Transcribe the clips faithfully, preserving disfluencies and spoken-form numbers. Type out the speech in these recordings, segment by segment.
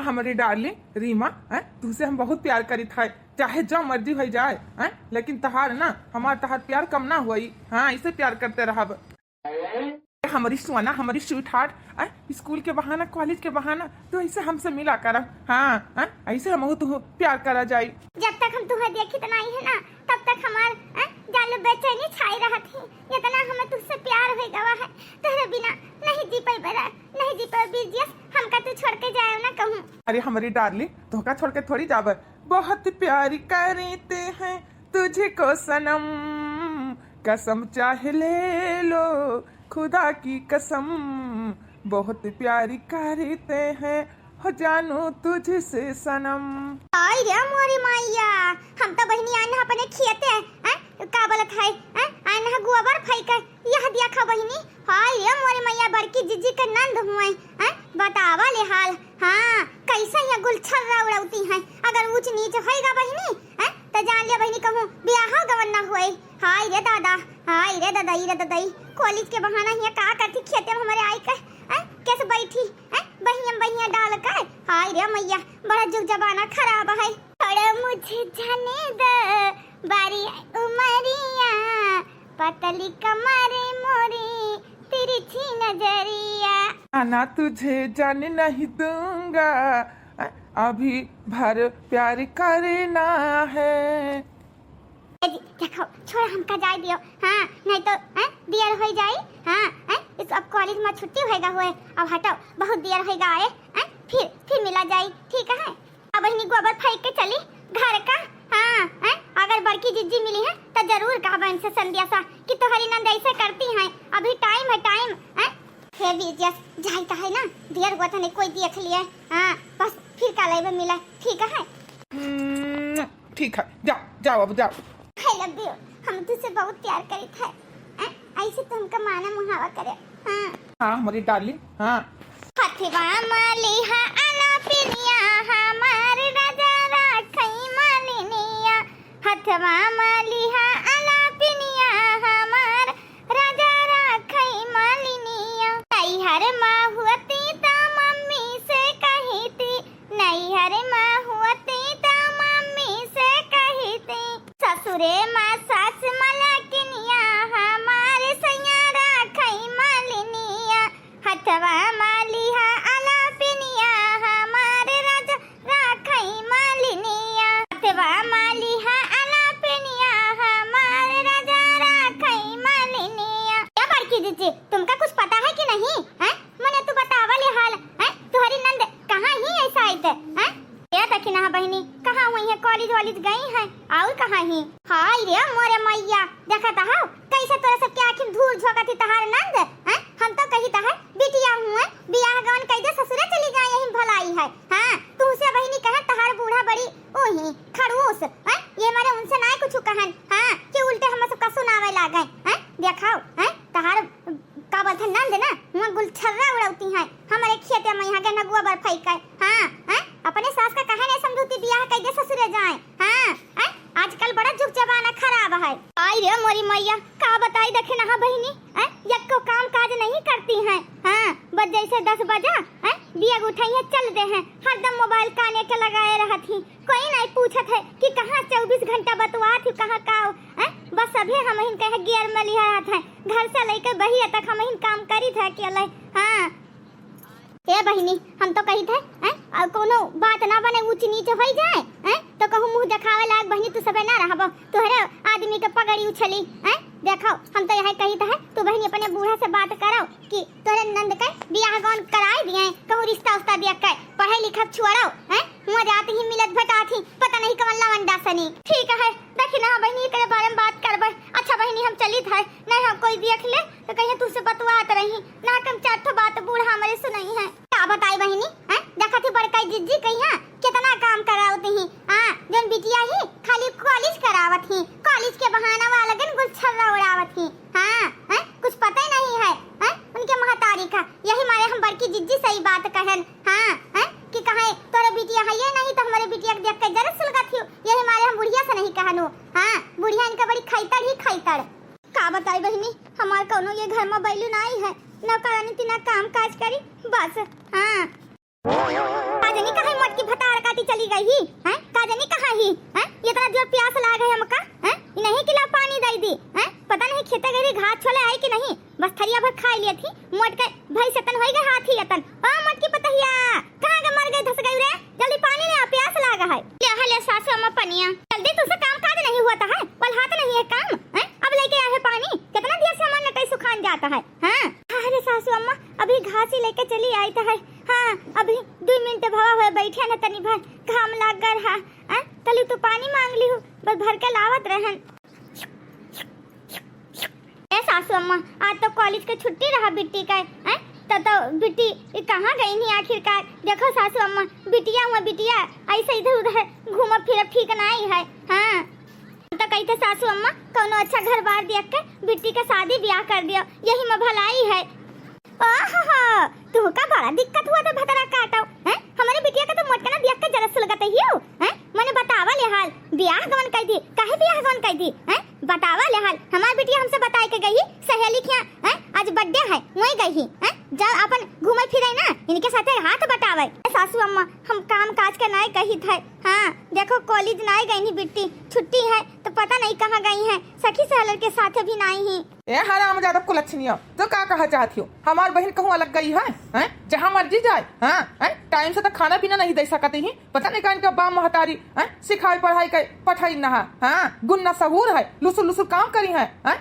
हमरी डार्लिंग रीमा, हैं, तुहसे हम बहुत प्यार करित है, चाहे जो मर्जी होइ जाए, हैं, लेकिन तहार ना, हमार तहार प्यार कम ना होई। हाँ, इसे प्यार करते रहब। हमरी सोना, हमरी स्वीटहार्ट, हैं, स्कूल के बहाना, कॉलेज के बहाना, तू ऐसे हमसे मिला कर, हाँ, हैं, ऐसे हमहू तू प्यार करा जाई। जब तक हम तुहे देखित नहीं है ना, तब तक हमार, हैं, जान लो बेचैनी छाई रहत ही। इतना हमें तुझसे प्यार हो गवा है, तोहरे बिना नहीं जी पाई बरा, नहीं जी पाई बीरजियस, हमका तू छोड़ के जाए ना कहूँ। अरे हमरी डार्लिंग, तोहका छोड़ के थोड़ी जाब। बहुत प्यार करते हैं तुझको सनम, कसम चाहे ले लो खुदा की कसम, बहुत प्यार करते हैं हो जानू तुझसे सनम। आई रे मोरी मैया, हम तो बहिनी आन अपने खेते, हैं? का बोलत है, हैं? आन गोबर फेंके, यह देखा बहिनी, हाय रे मोरे मैया, बड़की जिज्जी के नंद हुए, हैं? बतावा ले हाल, हाँ, कैसे ये गुलछर्रा उड़ौती हैं। अगर ऊंच नीच होएगा बहिनी, हैं? तो जान लिया बहिनी, कहूँ ब्याह गवन ना हुए। हाय रे दादा, हाय रे ददई रे ददई, कॉलेज के बहाना हिया का करती खेते में हमारे आई के, हैं? कैसे बैठी, हैं? बहिया में बहिया डाल के, हाय रे मैया, बड़ा जुग जमाना खराब है। थोड़ा मुझे जाने दो, बारी उमरिया, पतली कमर मोरी, तिरछी नजरिया। आना तुझे जान नहीं दूंगा, अभी भर प्यार करना है। ए जी, देखो, छोड़ा, हमका जाए दियो, हाँ, नहीं तो, हैं, देर हो जाई, हाँ, हैं, इस अब कॉलेज में छुट्टी होएगा हुए, अब हटो, बहुत देर होएगा आए, हैं, फिर, फिर मिला जाई, ठीक है? अब बहिनी गोबर फेंक के चली घर का। हाँ, हैं? अगर बड़की जिज्जी मिली है तो जरूर कहबा इनसे संध्या सा कि तोहरी नंद ऐसे करती हैं, अभी टाइम है, टाइम, हैं? हे बीरजियस, जाई तो है ना, देर हुआ था, नहीं कोई देख लिए। हाँ, बस फिर कल आइबे मिला, ठीक है? हम्म, ठीक है, जाओ, जाओ, अब जाओ। I love you, हम तुझसे बहुत प्यार करी थे। हैं? ऐसे तो हमका माना मुहावा करे। हाँ। हाँ, हमारी डार्लिंग, हाँ। हथवा मालिहा आला पिनिया, हमार राजा राखई मालिनिया। हथवा मालिहा आला पिनिया, हमार राजा राखई मालिनिया। नैहर मा हुअती त मम्मी से कहिती, नैहर मा हुअती त मम्मी से कहिती। ससुरे मा सास मलकिनिया, हमार सैया राखई मालिनिया। हथवा मालिहा आला पिनिया, हमार राजा राखई मालिनिया। हथवा मालिहा आला पिनिया, हमार राजा राखई मालिनिया। क्या बड़की जिज्जी, तुमका कुछ पता है कि नहीं? हैं? मने तू बतावा ले हाल, हैं? तुहरी नंद कहाँ ही ऐसा आइत, हैं? ए दखिनहा बहिनी, कहाँ हुई है? कॉलेज वॉलेज गई है, और कहाँ ही? हाय रे मोरे मैया, देखत हौ कैसे तोरे सबके आँखी में धूल झोंकत ही तहार नंद, हैं? हम तो कहित है बिटिया हुए, बियाह गवन कइ दे, ससुरे चली जाए, यही भलाई है। हाँ, तुहसे बहिनी कहे तहार बूढ़ा बड़ी ओही खड़ूस, हैं? ये मारे उनसे ना कुछ कहन, हाँ, कि उल्टे हम सबका सुनावे लागे, हैं? देखाओ, हैं? तहार का बोलथे नंद ना, हुआं गुलछर्रा उड़ौती हैं, हमरे खेते में यहाँ के नगुआ बर फैक है। हाँ, हैं? अपने सास का काहे नहीं समझौती, बियाह कइ दे ससुरे जाए। हाँ, हैं? आजकल बड़ा जुग जमाना खराब है। आई रे मोरी मैया, का बताई दखिनहा बहिनी, हैं? यक्को काम काज नहीं करती हैं। हाँ, बस जैसे दस बजा, हैं? दिया उठाई है, चल दे हैं, हरदम मोबाइल काने के लगाए रहत ही। कोई नहीं पूछत है कि कहाँ चउबीस घंटा बतुआत ही, कहाँ का, हैं? बस अभी हमहिन कहे गियर में लिहात है, घर से लेके बहिया तक हमहिन काम करित है अकेले। हाँ। ए बहिनी, हम तो कहित है, हैं? और कोनो बात ना बने, ऊंच नीच होई जाए, हैं? तो कहूँ मुँह देखावे लायक बहिनी तू सबे ना रहबो, तोहरे आदमी के पगड़ी उछली, हैं? देखो, हम तो यह कहित है, तू बहिनी अपने बूढ़ा से बात करो कि तोरे नंद के बियाह गौन कराए दिए, कहूँ रिश्ता उस्ता दिया के, पढ़ाई लिखा छोड़ो, हैं? हुआं जात ही मिलत भेटात ही, पता नहीं कवन लवंडा सनी। ठीक है, दखिनहा बहिनी, एकरे बारे में बात करबे। अच्छा बहिनी, हम चलित है, नहीं हम कोई देख ले तो कहिए तुझसे बतवात रही, ना कम चार ठो बात बूढ़ा हमरे सुनाई है। का बताई बहिनी, हैं? देखत ही बड़काई जिज्जी कहिया कितना काम करावत ही, हाँ, जौन बिटिया ही खाली कॉलेज करावत ही, कॉलेज के बहाना वाला गन गुलछर्रा उड़ावत ही, हाँ, हैं? कुछ पता ही नहीं है, हैं? उनके महतारी का, यही मारे हम बड़की जिज्जी सही बात कहन, हाँ, हैं? कि कहे तोरे बिटिया है ये नहीं तो हमारे बिटिया के देख के जरा सुलगत ही, यही मारे हम बुढ़िया से नहीं कहनो, हाँ, बुढ़िया इनका बड़ी खैतड़ ही खैतड़। का बताई बहिनी, हमार कौनो ये घर में बैलू ना आई है, नौकरानी तिना काम काज करी, बस, हाँ। का जनी कहाँ मोटकी भतार काटी चली गई ही, हैं? का जनी कहाँ ही, हैं? इतना जोर प्यास लाग है हमका, हैं? ई नहीं कि ला पानी दे दी, हैं? पता नहीं खेते गई घास छोले आई कि नहीं, बस थरिया भर खाई लियत ही, मोटकी भैंस अतन होई गए हाथी अतन। ओ मोटकी पतहिया, कहाँ के मर गई, धस गई रे? जल्दी पानी ले आ, प्यास लाग है। ले आ, ले सासू अम्मा पनिया। जल्दी तुमसे काम काज नहीं हुआ था है, पल हाथ नहीं है काम, हैं? अब लेके आए है पानी, कितना देर से हमार नटई सुखान जाता है, हाँ? अरे सासू अम्मा, अभी घास ही लेके चली आई था है, हाँ, अभी दो मिनट भवा हुए बैठे न तनी भर घाम लाग गए रहा, हैं? तलू तो पानी मांग ली हूँ, बस भर के लावत रहन। ए सासू अम्मा, आज तो कॉलेज के छुट्टी रहा बिट्टी का, हैं? त तो बिट्टी कहाँ गई नहीं आखिरकार? देखो सासू अम्मा, बिटिया हुआ बिटिया, ऐसे इधर उधर घूमब फिरब ठीक नहीं है। हाँ, हम तो कही थे सासू अम्मा, कौनो अच्छा घर बार देख के बिट्टी का शादी ब्याह कर दियो, यही में भलाई है। ओहो, तुहका बड़ा दिक्कत हुआ था भतरा काटो, हैं? हमारे बिटिया का तो मोटकना बिया के जरा सुलगत ही हो, हैं? मने बतावा ले हाल, बियाह गवन कई दी, काहे बियाह गवन कई दी, हैं? बतावा ले हाल, हमार बिटिया हमसे बताए के गई, सहेली खिया, हैं? आज बर्थडे है, वहीं गई ही, हैं? जब अपन घूमे फिरे ना, इनके साथे हाथ बटावे। ए सासू अम्मा, हम काम काज के नाय कही थे, हाँ, देखो कॉलेज नाय गई नी बिट्टी, छुट्टी है, तो पता नहीं कहाँ गई है, सखी सहेलर के साथे भी नाय ही। ए हरामजादा कुलच्छनिया, तू का कहा चाहत हो? हमार बहिन कहूँ अलग गई है, हैं? जहाँ मर्जी जाए, हाँ, हैं? टाइम से तो खाना पीना नहीं दे सकत ही। पता नहीं का इनका बाप महतारी, हैं? सिखाई पढ़ाई के पठाई नहा, हाँ? गुन ना सहूर है, लुसुर लुसुर काम करी है, हैं?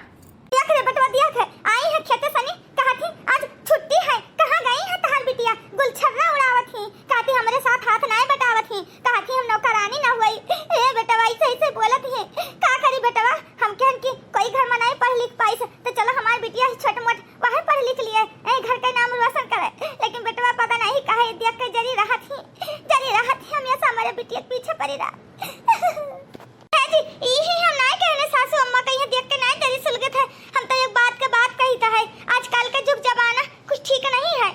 देख रे बेटवा, देख, आई है खेते सनी, कहत ही आज छुट्टी है, कहाँ गई है तहार बिटिया? गुलछर्रा उड़ावत ही, कहती हमरे साथ हाथ नाय बटावत ही, कहती हम नौकरानी ना हुई। ए बेटवा, ऐसे ऐसे बोलत ही, का करी बेटवा? हम कहन कि कोई घर में नहीं पढ़ लिख पाइस, तो चलो हमार बिटिया ही छोट मोट वहाँ पढ़ लिख लिए, ए घर के नाम रोशन करे। लेकिन बेटवा पता नहीं काहे देख के जरी रहत ही, जरी रहत ही, हमेशा हमारे बिटिया के पीछे पड़ी रहा। ए जी, इही हम नहीं कहने सासू अम्मा कहीं देख के नहीं जरी सुलगत है, हम तो एक बात के बात कही था है, आजकल के जुग जमाना कुछ ठीक नहीं है।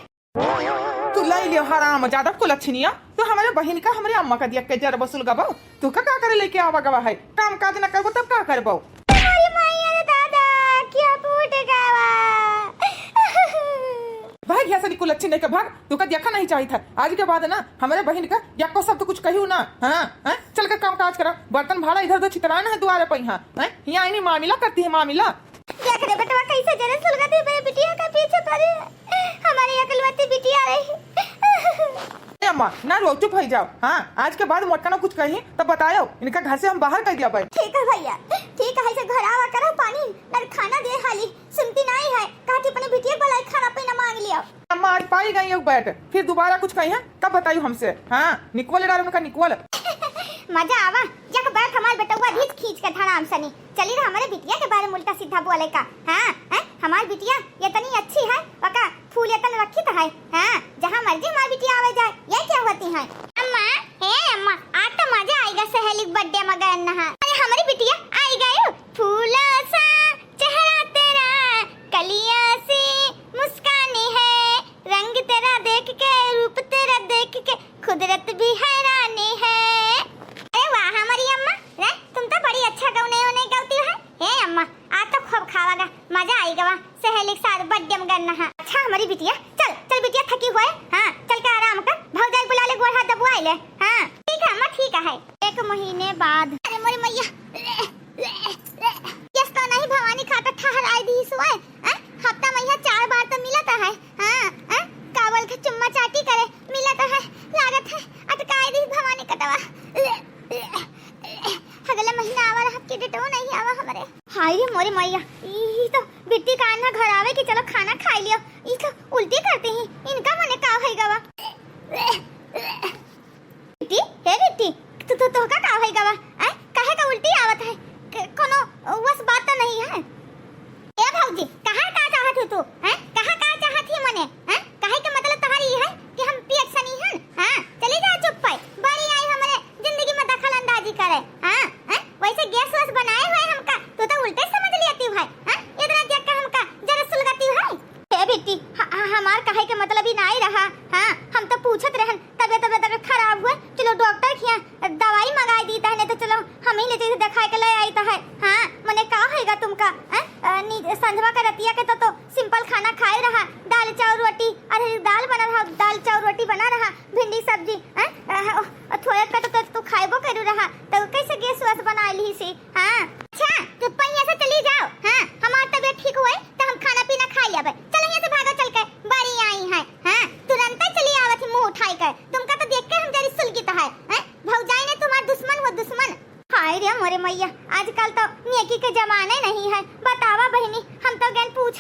तू लाई लियो हरामजादा कुलच्छनिया, तू हमारे बहिन का हमरे अम्मा का दिया के जर वसूल गबो, तू का, का करे लेके आवा गवा है, काम काज न करबो तब का करबो? अरे माई, अरे दादा, क्या फूट गवा। भाग यहाँ से कुलच्छनी लेके भाग, तू का देखा नहीं चाहिए था। आज के बाद ना हमारे बहिन का यक्को शब्द कुछ कहियो ना। हाँ, हाँ, चल के काम काज करा, बर्तन भाड़ा इधर उधर छितराना है दुआरे पे यहाँ, हाँ? यहाँ इन्हीं मामला करती है, मामला। देख रे बेटवा, कैसे जरे सुलगत ही मेरे बिटिया का पीछे पड़ी। हमारी एकलौती बिटिया रही। ए अम्मा, ना रो, चुप हो जाओ। हाँ, आज के बाद मोटका ना कुछ कही, तब बतायो, इनका घर से हम बाहर कर दिया भाई। ठीक है भैया, ठीक है, ऐसे घर आवा करो पानी, ना खाना दे हाली, सुनती नहीं है, कहा थी अपने बिटिया को लाई खाना पीना मांग लिया। अम्मा, आज पाई गई एक बैठ, फिर दोबारा कुछ कही है, तब बतायो हमसे। हाँ, निकोल डाल उनका, निकोल। मजा आवा, जक बैठ हमार बेटवा धीच खींच के धड़ाम सनी। चली रहा हमारे बिटिया के बारे में उल्टा सीधा बोले का। हाँ, हैं? हमार बिटिया इतनी अच्छी है, वका फूल इतन रखी तो है। हाँ, जहाँ मर्जी हमार बिटिया आवे जाए, ये क्या होती है? अम्मा, हे अम्मा, आज तो मजा आएगा सहेली के बर्थडे में गए नहा। अरे हमारी बिटिया आई गई, फूलों सा चेहरा तेरा, कलियों सी मुस्कान है, रंग तेरा देख के, रूप तेरा देख के, कुदरत भी हैरान है। अरे वाह हमारी अम्मा, रे तुम तो बड़ी अच्छा गौने होने गौती हो। हे अम्मा, आज तो खूब खावागा, मजा आई गवा सहेली के साथ बर्थडे में गन्ना है। अच्छा हमारी बिटिया, चल चल बिटिया, थकी हुए, हाँ चल के आराम कर, भौजाई बुला ले, गोड़ हाथ दबुआई ले। हाँ ठीक है अम्मा, ठीक है। एक महीने बाद। अरे मोरी मैया, यस तो नहीं भवानी खाटा ठहराई दी सुए, हैं? हफ्ता में यहाँ चार बार तो मिलत है, हाँ, हैं? कावल के चुम्मा चाटी करे मिलत है, लागत है अटकाई दी भवानी कटवा। अगला महीना आवा रहा, कि डेटो नहीं आवा हमरे। हाय रे मोरे मैया, ई तो बिट्टी का अन्ना घर आवे कि चलो खाना खाई लियो, ई तो उल्टी करती ही, इनका मने का होई गवा। बिट्टी, हे बिट्टी, तू, तू, तोहका का होई गवा? आय, काहे का उल्टी आवत है? क-, कोनो वस बात तो नहीं है? ए भौजी, कहा का चाहत हो तू? हैं? कहा का चाहत ही मने? हैं? कहे के मतलब तोहार ई है कि हम पियत सनी हन? हाँ, चली जा चुप पाई। बड़ी आई हमरे जिंदगी में दखल अंदाजी करे। हाँ, हैं? वैसे गैस वैस बनाए हुए हमका, तू तो उल्टे समझ लेती है। हैं? इतना देख के हमका जरा सुलगती है। ए बेटी, ह-, ह-, हमार कहे के मतलब ही नाई रहा। हाँ, हम तो पूछत रहन, तबियत, तबियत अगर खराब हुए, चलो डॉक्टर खिया दवाई मंगाई दी, तहने तो चलो हम ही ले जाइए दिखाए के ले आई तहे। हाँ, मने का होएगा तुमका? हैं? अ, नी-, संझवा के रतिया के तो, तो सिंपल खाना खाए रहा, दाल चाउर रोटी, अरे दाल बना रहा, दाल चाउर रोटी बना रहा,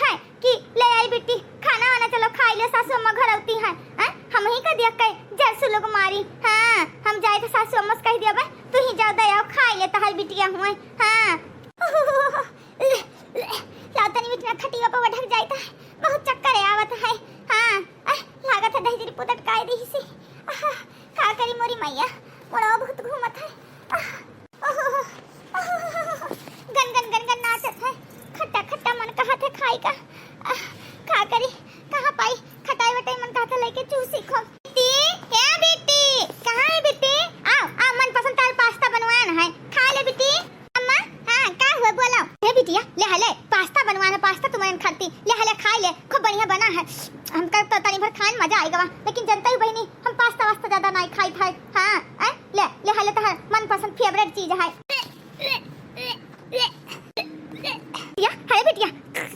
है कि ले आई बिट्टी, खाना वाना चलो खाइ ले, सासू अम्मा घर अउती हैं। हैं? हमहीं का दिया कहे जरसु लोग मारी। हाँ, हम जाइत है सासू अम्मा से कहि दिया बे, तुहीं जाओ दे आओ खाइ ले तहार बिटिया हुए। हाँ। ले, ले, लाओ तनी बिटिया खटिया पर बैठ जाइत है, बहुत चक्कर आवत है। हाँ, अह, लागत है दहिजरी पुतट काय दिहिसी। आह, का करी मोरी मैया, मोड़वा बहुत घूमत है। आह, ओहो, ओहो, गन गन गन गन नाचत है। खट्टा खट्टा मन कहत है खाइ का। आह, का करी, कहाँ पाई? खटाई वटाई मन कहत है लइके चूसी खूब। बिट्टी, ए बिट्टी, कहाँ है बिट्टी? आओ, आओ, मनपसंद तार पास्ता बनवान है, खाइ ले बिट्टी। अम्मा, हाँ, का हुआ, बोलो। हे बिटिया, ले हले, पास्ता बनवान है, पास्ता तुम्हारे खाती, ले हले, खाइ ले, खूब बढ़िया बना है। हमका तो तनी भर खान मजा आइ गवा, लेकिन जनता ही बहिनी, हम पास्ता वास्ता ज्यादा नाहीं खाइत है। हाँ, ए, ले, ले हले, तोहर मनपसंद favourite चीज है। या, अरे बिटिया,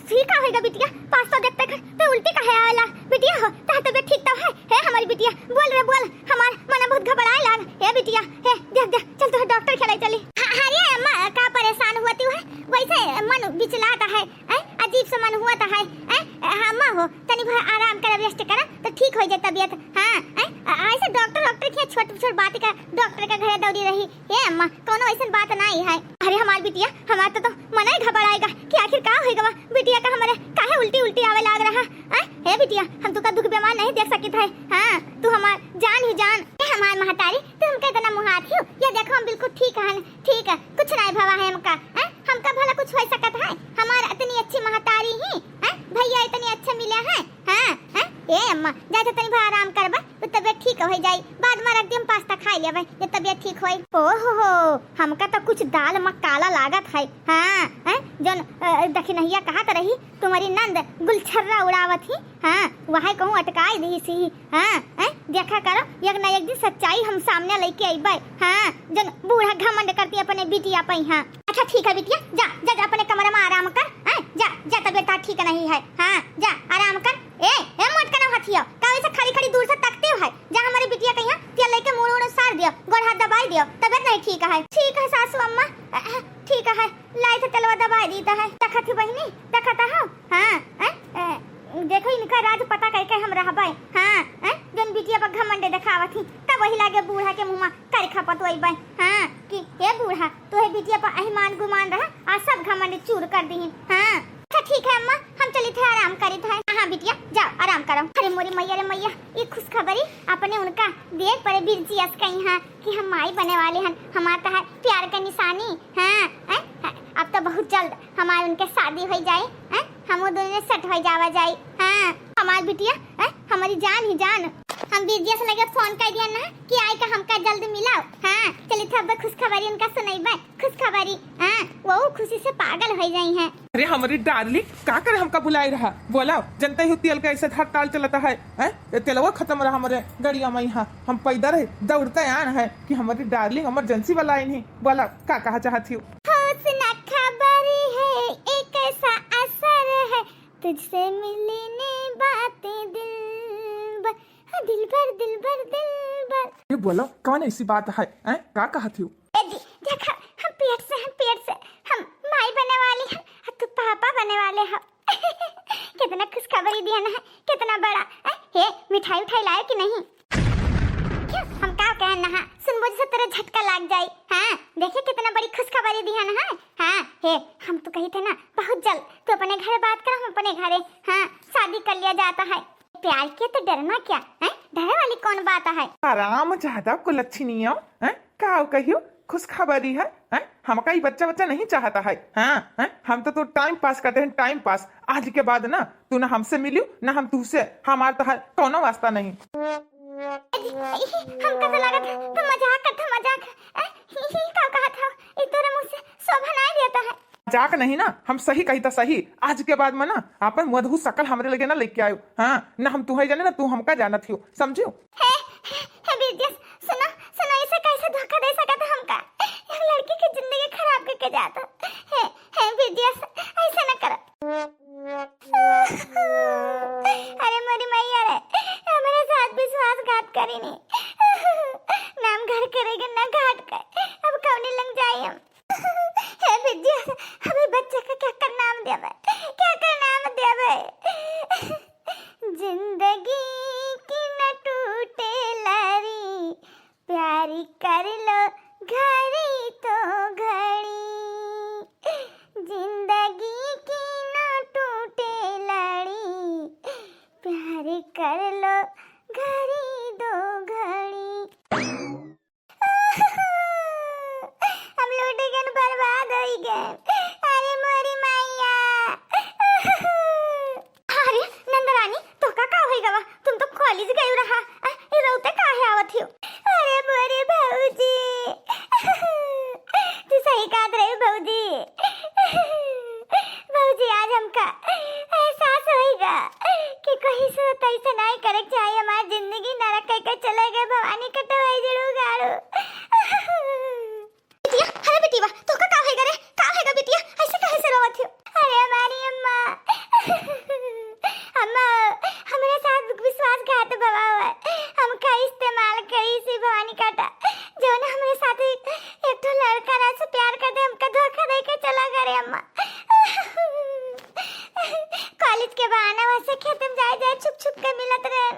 ठीक का होइगा बिटिया? पास्ता देखते कर तो उल्टी काहे आवेला? बिटिया हो, तोहर तबियत ठीक तो है? हे हमारी बिटिया, बोल रे बोल, हमार मन बहुत घबराए लाग। हे बिटिया, हे, देख, देख, चल तोहर डॉक्टर खेलाई चली। हाँ, अरे अम्मा, का परेशान हुआ तू है? वैसे मन बिचलात है, हैं? अजीब सा मन हुआ तो है, हैं? हाँ, अम्मा हो, तनी भर आराम करा, rest करा, तो ठीक होइ जाए तबियत। हाँ, हैं? अ-, ऐसे डॉक्टर, डॉक्टर के छोट, छोट बात का डॉक्टर का घरे दौड़ी रही। हे अम्मा, कौनो ऐसन बात नाहीं है। अरे हमार बिटिया, हमार तो, तो मना ही घबराएगा कि आखिर का होइ गवा, बिटिया का हमरे काहे उल्टी, उल्टी आवे लाग रहा, हैं? हे बिटिया, हम तुका दुख बीमार नहीं देख सकित है। हाँ, तू हमार जान ही जान। हे हमार महतारी, तू हमका इतना मुहात ही हो? ये देखो, हम बिल्कुल ठीक हन, ठीक है, कुछ नाहीं भवा है हमका, हैं? हमका भला कुछ होइ सकत है? हमार इतनी अच्छी महतारी ही, हैं? भैया इतने अच्छे मिले हैं, हाँ, हैं? ए अम्मा, जा तो तनी भर आराम करबा, तो तबियत ठीक होइ जाई, बाद में रख दी हम पास्ता खाइ लेबै, जब तबियत ठीक होई। ओ हो हो, हमका तो कुछ दाल में काला लागत है, हाँ, हैं? जौन, अ, दखिनहिया कहत रही, तुम्हारी नंद गुलछर्रा उड़ावत ही, हाँ, वहाँ कहूँ अटकाई दिहिसी। हाँ, हैं? देखा करो, एक ना एक दिन सच्चाई हम सामने लइके अइबै। हाँ, जौन बूढ़ा घमंड करती अपने बिटिया पै। हाँ, अच्छा ठीक है बिटिया, जा, जा, जा अपने कमरे में आराम कर। हाँ, जा, जा, तबियत ठीक नहीं है। हाँ, जा आराम कर। ए, ए मोटकनवा हथियो, का वैसे खड़ी खड़ी दूर से तकते हो है? जा हमारी बिटिया के यहाँ तेल लइके मूड़ उड़ सार दियो, गोड़ हाथ दबाई दियो, तबियत नहीं ठीक है। ठीक है सासू अम्मा, अ, अ, ठीक है, लाई तो तेलवा दबाई दी तो है। देखत ही बहिनी, देखत हो? हाँ, हैं? ए, देखो, इनका राज पता कइके हम रहबै। हाँ, हैं? जौन बिटिया पर घमंड देखावत ही, तब वही लागे बूढ़ा के मुँह में करिखा पतोइबै। हाँ, कि हे बूढ़ा, तोहे बिटिया पर अहिमान गुमान रहा, आज सब घमंड चूर कर दिहिन। हाँ, अच्छा ठीक है अम्मा, हम चलित है, आराम करित है। हाँ बिटिया, जाओ आराम करो। अरे मोरी मैया रे मैया, ई खुशखबरी अपने उनका देख पड़े बिरजियस कहीं, हाँ, कि हम माई बने वाले हन, हमार तहार प्यार के निशानी। हाँ, हैं? अब तो बहुत जल्द हमार उनके शादी होइ जाए, हैं? हमहू दोनों set होइ जावा जाए। हाँ, हमार बिटिया, हैं? हमारी जान ही जान। हम बिरजियस लगे फोन कर दिया ना कि आइके हमका जल्द मिलाओ। हाँ, चलित है अब खुशखबरी उनका सुनइबै, खुशखबरी। हाँ, वो खुशी से पागल होइ जाई हैं। अरे हमरी darling, का करे हमका बुलाए रहा? बोला, जनता ही तेल का ऐसे हड़ताल चलता है, हैं? ये तेलवा खतम रहा हमरे गड़िया में, यहाँ हम पैदल है, दौड़ते आन है कि हमरी darling emergency वाला आइन है। बोला, का कहा चाहत ही? होश ना खबरी है, एक ऐसा असर है, तुझसे मिलने बातें दिलबर, हाँ, दिलबर, दिलबर, दिलबर। ये बोलो, कौन ऐसी बात है, हैं? का कहत ही? ए जी, देखा, हम पेट से, हम पेट से, हम माई बने वाली हैं, और तू पापा बने वाले हो। कितना खुशखबरी दिया ना है, कितना बड़ा। ए, हे, मिठाई उठाई लाए कि नहीं? क्यों? हम का कहन ना है, सुन बुझ से तेरे झटका लाग जाई। हाँ, देखिए कितना बड़ी खुशखबरी दिया ना है। हाँ, हे, हम तो कही थे ना, बहुत जल्द तू अपने घरे बात कर, हम अपने घरे, हाँ, शादी कर लिया जाता है। प्यार के तो डरना क्या है, डरे वाली कौन बात है? हराम ज्यादा कुलच्छिनिया, हैं? का कहियो खुशखबरी है, हैं? हमका ई बच्चा बच्चा नहीं चाहता है। हाँ, हैं? हम तो, तो time pass करते हैं, time pass। आज के बाद ना तू ना हमसे मिलियो, ना हम तुझसे, हमार तोहार कौनो वास्ता नहीं। हमका तो लागत है तू मजाक करत है, मजाक। ए, ही, ही, का कहत है? ई तोरे मुँह से शोभा नहीं देता है। मजाक नहीं ना, हम सही कही तो सही। आज के बाद में ना आपन मधु सकल हमरे लगे ना लेके आयो। हाँ, ना हम तुहे जाने ना तू हमका जानत हियो, समझियो? हे, हे, हे बिरजेश, सुनो, सुनो, इसे कैसे धोखा दे सकत है हमका? एक लड़की की जिंदगी खराब करके जाता। हे, हे बिरजेश, ऐसे ना करो। अरे मोरी मैया रे, हमरे साथ विश्वासघात करी नी। ना हम घर के रह गए, ना घाट के। अब कौने लंग जाए हम? हे बिरजेश, अभी बच्चे का क्या कर नाम देवे? क्या कर नाम देवे? कि कहीं से तो ऐसे नहीं करे के चाहिए, हमार जिंदगी नरक कह के चले गए भवानी कटवाई जड़ू गाड़ू। बिटिया, अरे बिटिया, तोहका का होइगा रे? का होइगा बिटिया? ऐसे काहे से रोवत हो? अरे हमारी अम्मा, अम्मा, हमरे साथ विश्वासघात भवा हुआ है। हमका इस्तेमाल करी सी भवानी काटा, जौन हमरे साथ एक, एक ठो लड़का रहा से प्यार कर दे, हमका धोखा दे के चला गया रे अम्मा। कॉलेज के बहाना वैसे खेत में जाए जाए छुप छुप के मिलत रहे।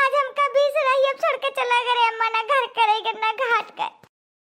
आज हमका बीस रही अब छोड़ के चला गया रे अम्मा, ना घर के रह गए ना घाट के।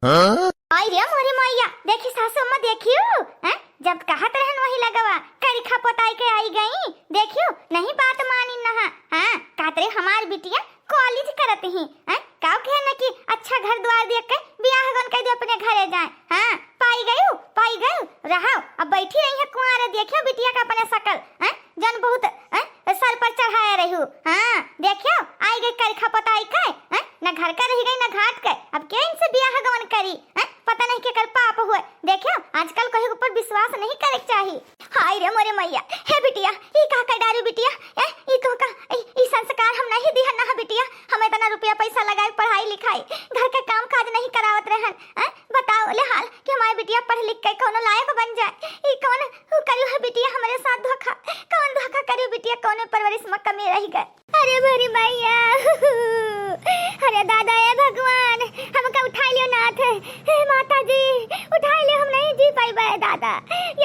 हाँ? आई रे मोरी मैया, देखी सासू अम्मा देखियो, हैं? जब कहत रहन वही लगवा, करिखा पोताई के आई गई, देखियो, नहीं बात मानी नहा, हाँ, कहत रहे हमार बिटिया कॉलेज करत ही, हैं? काऊ कहे न कि अच्छा घर द्वार देख के बियाह गन कह दे अपने घरे जाए, हाँ, पाई गयू, पाई गयू, रहाओ, अब बैठी रही है कुंवारे, देखियो बिटिया का अपने सकल, हैं? जन बहुत, हैं, सर पर चढ़ाए रहू। हाँ, देखियो, आई गई करिखा पोताई के, हैं? न घर का रह गई, न घाट के। अब के इनसे बियाह गवन करी, हैं? पता नहीं केकर पाप हुए। देखियो, आजकल कोई ऊपर विश्वास नहीं करे के चाही। हाय रे मोरे मैया, हे बिटिया, ई का कर डारू बिटिया? ए, ई तो का, ई, ई संस्कार हम नहीं दिहन ना बिटिया। हम इतना रुपया पैसा लगाए पढ़ाई लिखाई, घर के काम काज नहीं करावत रहन, हैं? बताओ ले हाल कि हमारी बिटिया पढ़ लिख के कौनो लायक बन जाए। ई कौन उ करियो है बिटिया हमरे साथ धोखा? कौन धोखा करियो बिटिया, कौने परवरिश में कमी रह गए? अरे मोरी मैया, अरे दादा, ए भगवान, हमका उठाई लियो नाथ, हे माता जी, उठाई लियो, हम नहीं जी पाइबे दादा,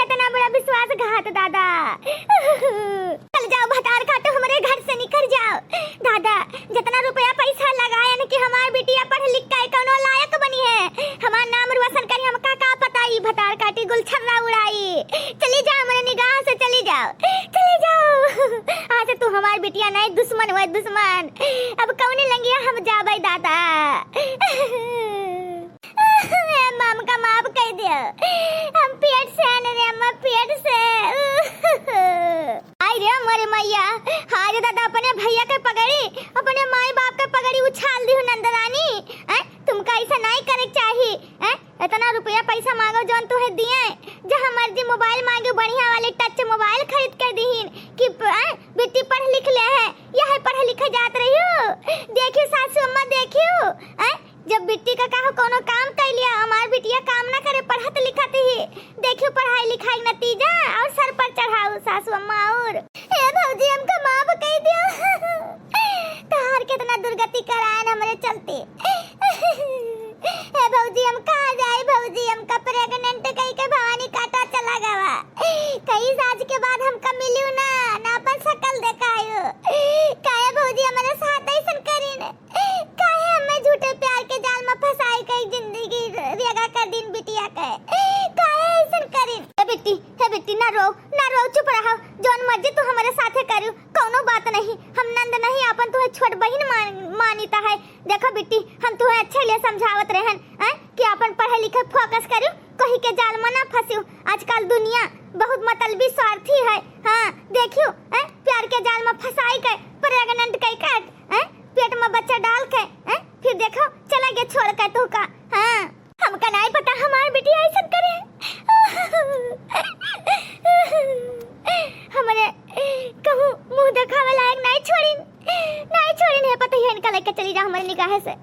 इतना बड़ा विश्वासघात दादा। चल जाओ भतार काटो, हमरे घर से निकल जाओ दादा। जितना रुपया पैसा लगायन कि हमार बिटिया पढ़ लिख के कौनो लायक बनी है, हमार नाम रोशन करी, हमका का पता ई भतार काटी गुलछर्रा उड़ाई। चली जाओ, हमरे निगाह से चली जाओ, चली जाओ। आज तू हमार बिटिया नहीं, दुश्मन हुए दुश्मन। अब कौनी लंगिया हम जाबे दादा। ए अम्मा, हमका माफ कर दियो, हम पेट से आने रे अम्मा, पेट से। आई रे मोरे मैया, हाय रे दादा, अपने भैया के पगड़ी, अपने माई बाप के पगड़ी उछाल दिहु नंदरानी। हैं? तुमका ऐसा नहीं करे के चाही। हैं? इतना रुपया पैसा मांगो जौन तुहे दिए, जहाँ मर्जी मोबाइल मांगे बढ़िया वाले टच मोबाइल खरीद के दीहिन कि प-, हैं? बिट्टी पढ़ लिख ले है, यह पढ़ लिखे जात रही हो। देखियो सासू अम्मा, देखियो, हैं? जब बिट्टी का कहो कौनो काम कर लिया, हमार बिटिया काम ना करे, पढ़त लिखत ही। देखियो पढ़ाई लिखाई नतीजा और सर पर चढ़ाऊ सासू अम्मा। और ए भौजी, हमका माफ कर दियो। तहार कितना दुर्गति करायन हमरे चलते। ए भौजी, हम कहाँ जाई भौजी, हमका प्रेग्नेंट कह के भवानी काटा चला गवा। कई साज के बाद हमका मिलियो ना, ना अपन शकल देखायो। काहे भौजी हमरे साथ ऐसन करीन? काहे हमें झूठे प्यार के जाल में फंसाई के जिंदगी रेगा कर दिन बिटिया के? काहे ऐसन करिन? हे बिट्टी, हे बिट्टी, ना रो, ना रो, चुप रहो। जौन मर्जी तू हमारे साथे करू, कौनो बात नहीं। हम नंद नहीं, अपन तुहे छोट बहिन मान-, मानिता है। देखो बिट्टी, हम तुहे अच्छे लिए समझावत रहन, हैं, कि अपन पढ़े लिखे फोकस करू, कोही के जाल में ना फंसियो। आजकल दुनिया बहुत मतलबी स्वार्थी है। हाँ, देखियो, हैं, प्यार के जाल में फंसाई के, प्रेग्नेंट कई के, हैं, पेट में बच्चा डाल के, हैं, फिर देखो, चला गया छोड़ के तू का। हाँ, हमका नहीं पता हमार बिटिया ऐसन करे। हमरे कहूँ मुँह देखावे लायक नहीं छोड़िन, नहीं छोड़िन है, पता ही इनका लेके चली जा हमारे निगाह से।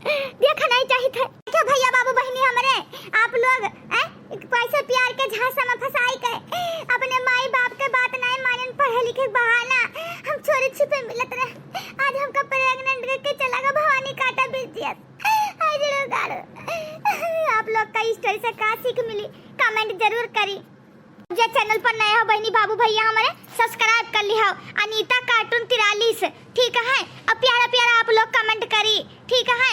देखा नहीं चाहित है। देखो भैया, बाबू, बहिनी हमरे, आप लोग, हैं, कैसे प्यार के झांसा में फंसाई के अपने माई बाप के बात नहीं मानन, पढ़े लिखे के बहाना हम चोरी छिपे मिलत रहे। आज हमका प्रेग्नेंट करके चला गया भवानी काटा बिरजियस। आई रे गाड़ो। आप लोग का इस स्टोरी से का सीख मिली, कमेंट जरूर करी। जे चैनल पर नया हो बहिनी बाबू भैया हमारे, सब्सक्राइब कर लिहाओ अनीता कार्टून तिरालीस, ठीक है। अब प्यारा प्यारा आप लोग कमेंट करी, ठीक है।